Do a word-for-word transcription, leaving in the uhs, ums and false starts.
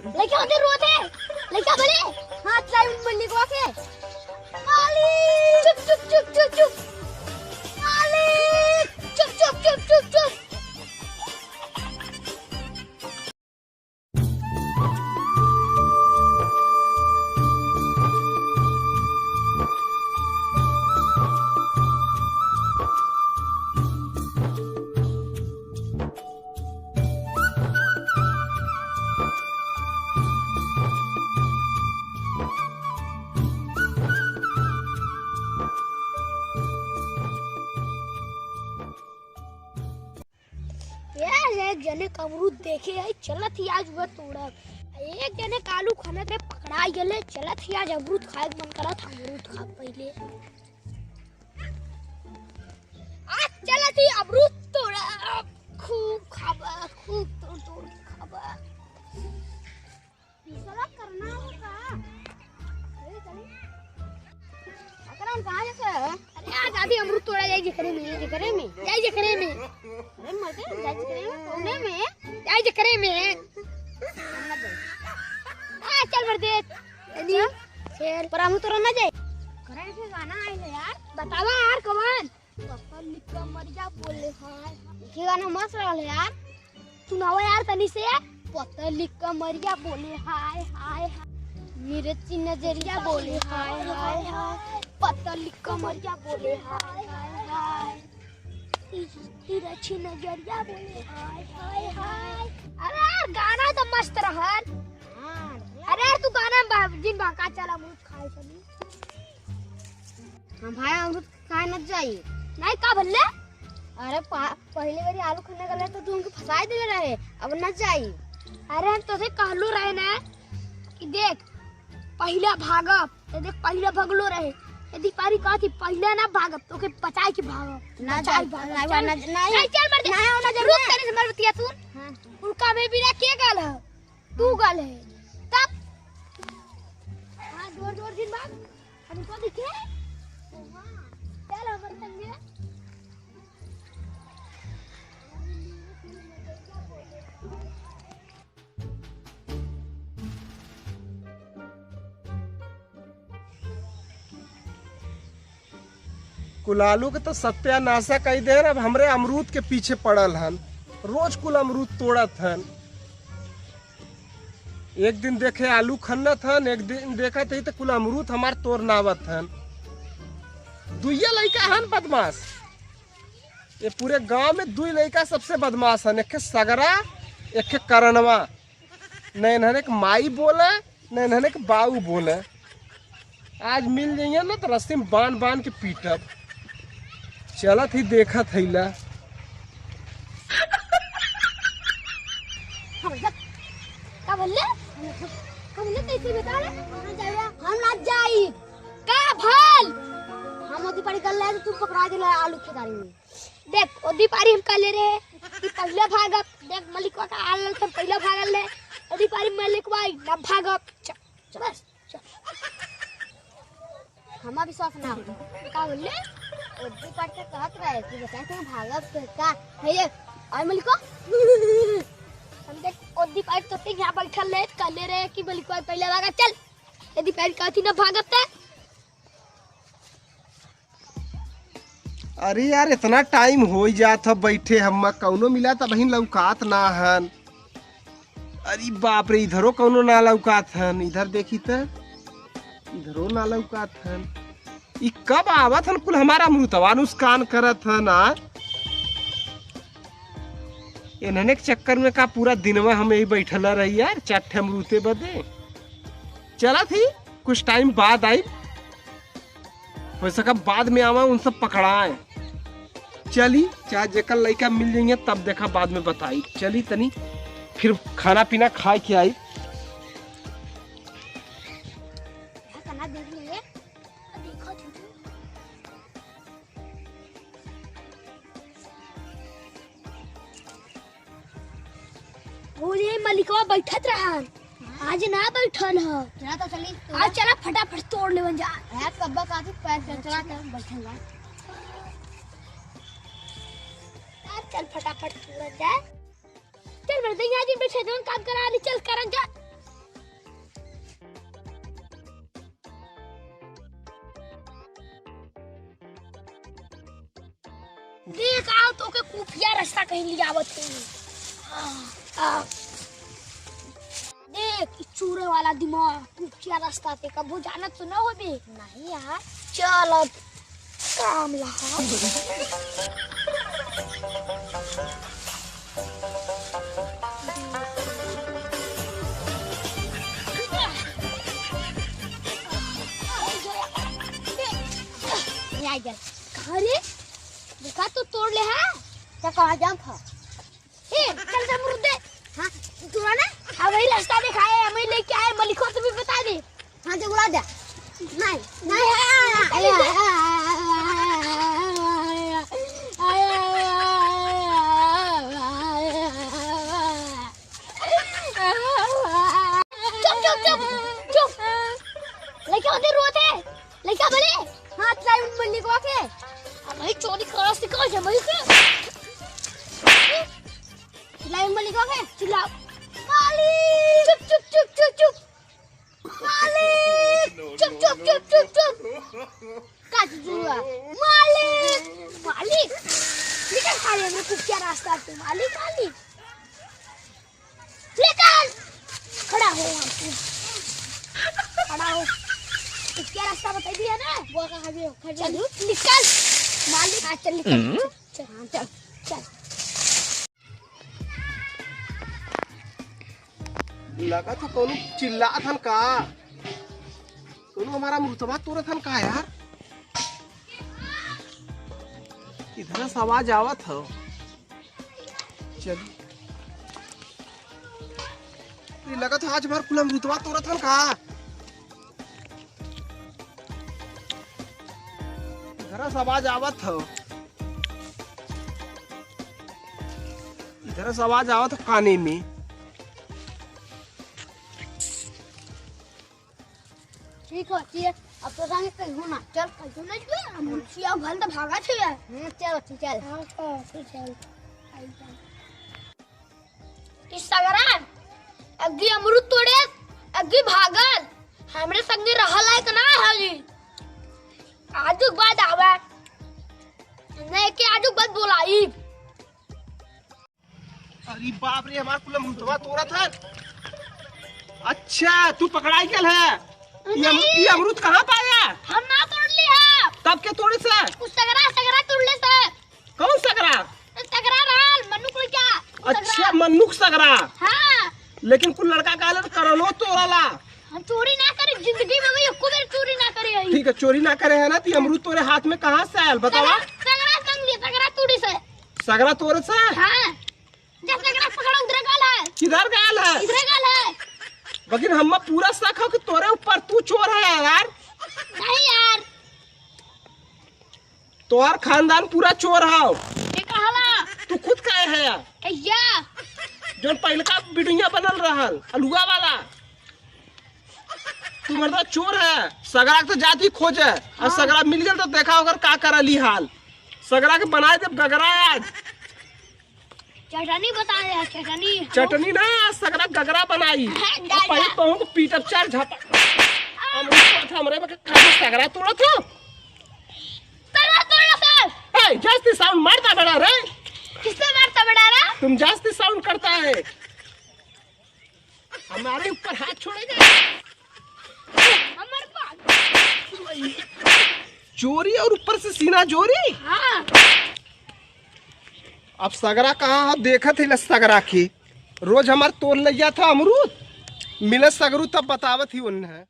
लइका होते रोत है। लइका बोले, "हाथ लाई उन मलिकवा के।" मालिक, चुप, चुप, चुप, चुप, चुप। मालिक, चुप, चुप, चुप, चुप, चुप। यार, एक जने क अमरूद देखे है, चलत ही आज वह तोड़ब। एक जने क आलू खाने पे पकड़ाई गले, चलत ही आज अमरूद खाए के मन करत, अमरूद खा पहले। आज चलत ही अमरूद तोड़ब, खूब खाबा, खूब तोड़ तोड़ के खाबा। पिछला करना हो का? चले, चले। अकरम, कहाँ जाते हो? अरे यार, दादी, अमरूद तोड़ा जाए जेकरे में, जेकरे में, जाए जेकरे में। अरे मर्दे, जाए जेकरे में, कौने में? जाए जेकरे में। आ, चल मर्दे। चल। पर अमरूद तोड़ा ना जाए। करे से गाना आइल है यार। बतावा यार, कौन? पतली कमरिया बोले हाय। ये गाना मस्त रहल है यार। सुनाओ यार तनी से। पतली कमरिया बोले हाय, हाय, हाय। मिर्ची नजरिया बोले हाय, हाय, हाय। पतली कमरिया बोले हाय, हाय, हाय। तिरछी नजरिया बोले हाय, हाय, हाय। अरे यार, गाना तो मस्त रहल। हाँ, अरे यार, तू गाना बा-, जिन बा का चला मुझ खाए चली। हम भाई अमरूद खाए न जाई। नहीं, का भल्ले? अरे पा-, पहले बारी आलू खाने गले तो तू हमके फंसाई देले रहे, अब न जाई। अरे हम तोसे कहलो रहे ना कि देख, पहिला भागब, तो देख पहिला भगलो रहे। यदि पारी कहती पहिला ना भागब, तोके बचाए के भागब। ना बचाए जाई, भागब। ना, चल, ना, नहीं। नहीं, चल मर दे। ना, ना, रुक, ना। तेरे से मर बतिया तू। हाँ। उनका में बिना के गल है? तू गल है। तब? हाँ, जोर, जोर दिन बाद। हमको दिखे? चल, हमर संगे। कुल आलू के तो सत्यानाशा कई देन, अब हमरे अमरूद के पीछे पड़ल हन, रोज कुल अमरूद तोड़त हन। एक दिन देखे आलू खन्नत हन, एक दिन देखत ही तो कुल अमरूद हमार तोरनावत हन। दुइये लइका हन बदमाश, ये पूरे गांव में दुई लइका सबसे बदमाश हन, एक सगरा, एक करनवा। न इन्हने के माई बोले, न इन्हने के बाऊ बोले। आज मिल जइहैं ना तो रस्सी में बांध बांध के पीटब। चलत ही देखत हइला। का बोलले? का बोलले? कैसे बता रहे? हम ना जाई। का भल? हम ओदी पारी कर ले तो तू पकड़ा देला आलू खेदारी में। देख, ओदी पारी हम कहले रहे कि पहिला भागब। देख, मलिकवा का आल तो पहिला भागल रहे। ओदी पारी मलिकवा आई, ना भागब। चल, चल, बस, चल। हमार विश्वास ना होता। का बोलले? ओदी पारी के कहत रहे कि बचाए थे भागब तो का? है ये, आई मलिकवा। हम देख, ओदी पारी तो ते यहाँ बैठल रहे, कहले रहे कि मलिकवा पहिला भागब, चल। यदि पारी कहती ना भागब ते अरे यार, इतना टाइम हो ही जात ह बैठे, हम कौनो मिला त बहिन लौकात ना हन। अरे बाप रे, इधरो कौनो ना लौकात हन। इधर देखी त, इधरो ना लौकात हन। ई कब आवत हन कुल हमारा अमरूदवा नुकसान करत हन आ? इन्हने के चक्कर में का पूरा दिनवा हम यही बैठल रही यार, चार ठे अमरूदे बदे। चलत ही, कुछ टाइम बाद आई। हो सका बाद में आवा, उन सब पकड़ाए। चली, चाहे जेकर लइका मिल जाइए, तब देखा, बाद में बताई। चली तनी, फिर खाना पीना खाए के आई। भौजी, मलिकवा बैठत रहन, आज ना बैठल ह। चला तो चली। आज चला फटाफट तोड़ लेवन जा। यार, कब्बा काफी पैर चल, चला तो बैठल बा। यार, चल फटाफट तोड़न जा। चल मर्दे, यहाँ दिन बैठे जौन काम करा ली, चल करन जा। देख, आओ तो के खुफिया रास्ता कहीं ले आवत है। आ, आ। देख, ई चोरे वाला दिमाग, खुफिया रास्ता ते कबो जानत तो न होबे। नहीं यार। चल अब काम लहा। ये आ गया। कहाँ रे? देखा तू तोड़ ले, हाँ? क्या कहाँ जाम था? ए, चल से अमरूद दे। हाँ, तोड़ा ना? हाँ, वही रास्ता दिखाए, हमें लेके आए, मलिको तुम्हें बता दे। हाँ, तो उड़ा दे। नहीं, नहीं। चुप, चुप, चुप, चुप। लइका होते रोते। लइका बोले, "हाथ लाई उन मलिकवा के।" अब भाई चोरी करा सिखा जमाई के। लाई उन मलिकवा के, चिल्लाओ। मालिक! चुप, चुप, चुप, चुप, चुप। मालिक! चुप, चुप, चुप, चुप, चुप। का चुप हुआ? मालिक! मालिक! निकल साले, हमरे खुफिया रास्ता से। मालिक, मालिक! निकल! खड़ा हो वहाँ पे। खड़ा हो। खुफिया रास्ता बताई दिया ना? वो का खड़े हो, खड़े हो। चल, निकल। मालिक, आज चल, निकल। हम्म। चल, हाँ, चल, चल। लगा था कोनो चिल्लात हन का? कोनो हमारा अमरुदवा तोड़त हन का यार? इधर से आवाज आवत हो। चल। ये लगा था आज हमार कुल अमरुदवा तोड़त हन का? इधर से आवाज आवत हो। इधर से आवाज आवत हो काने में। ठीक हो, ठीक। अब तो जाने कहीं हो ना। चल, कहीं हो ना, चल। हम सिया भल तो भागा थे यार। हम्म, चल, ठीक, चल। हाँ, चल, ठीक, चल। ई सगरा, अग्गी अमरूद तोड़े, अग्गी भागल। हमरे संगे रहल लायक ना है ई। आजुक बाद आवे। नहीं के आजुक बाद बोलाई। अरे बाप रे, हमार कुल अमरुदवा तोड़त हन। अच्छा, तू पकड़ाई गेल है? ये अमरू-, नहीं। ये अमरूद कहाँ पाया? हम ना तोड़ ली है। तब के तोड़े से? उस सगरा, सगरा तोड़ ले से। कौन सगरा? सगरा रहल, मन्नू को क्या? अच्छा, सगरा। मन्नू के सगरा। हाँ। लेकिन कुल लड़का कहले तो करलो तोड़ला। हम चोरी ना करे, जिंदगी में भी एको बेर चोरी ना करे हई। ठीक है, चोरी ना करे है ना, तो ये अमरूद तोरे हाथ में कहाँ से आयल, बतावा? सगरा, सगरा संग लिए, सगरा तोड़ी से। सगरा तोरे से? हाँ। जा सगरा पकड़ा, उधर गल है। किधर गल है? इधर गल है। लेकिन हम पूरा शक हो कि तोरे ऊपर तू चोर है यार। नहीं यार। तोहार खानदान पूरा चोर हौ। के कहला? तू खुद कहे है यार। कहिया? जौन पहिलका बिडुइया बनल रहल, अलुआ वाला। तू मर्दा चोर है। सगरा के तो जाती खोजे। और हाँ। सगरा मिल गल तो देखा ओकर का करली हाल। सगरा के बनाए देब गगरा आज। चटनी बता दे, चटनी। चटनी ना, सगरा गगरा बनाई। हाँ, जा, अब पहले जा। तोहूँ को पीटब चार झापा। अमरूद तो हमरे बके खाली सगरा तोड़त हो। सगरा तोड़ला सर। ए, जास्ती sound मारता बड़ा रे। किससे मारता बड़ा रे? तुम जास्ती sound करता है। हमारे ऊपर हाथ छोड़ेगा। हमारे पास। चोरी और ऊपर से सीना जोरी। हाँ। अब सगरा कहाँ है? देखत ही ल सगरा की। रोज हमार तोड़ लइया था अमरूद। मिले सगरू तब बतावत ही उन्हें।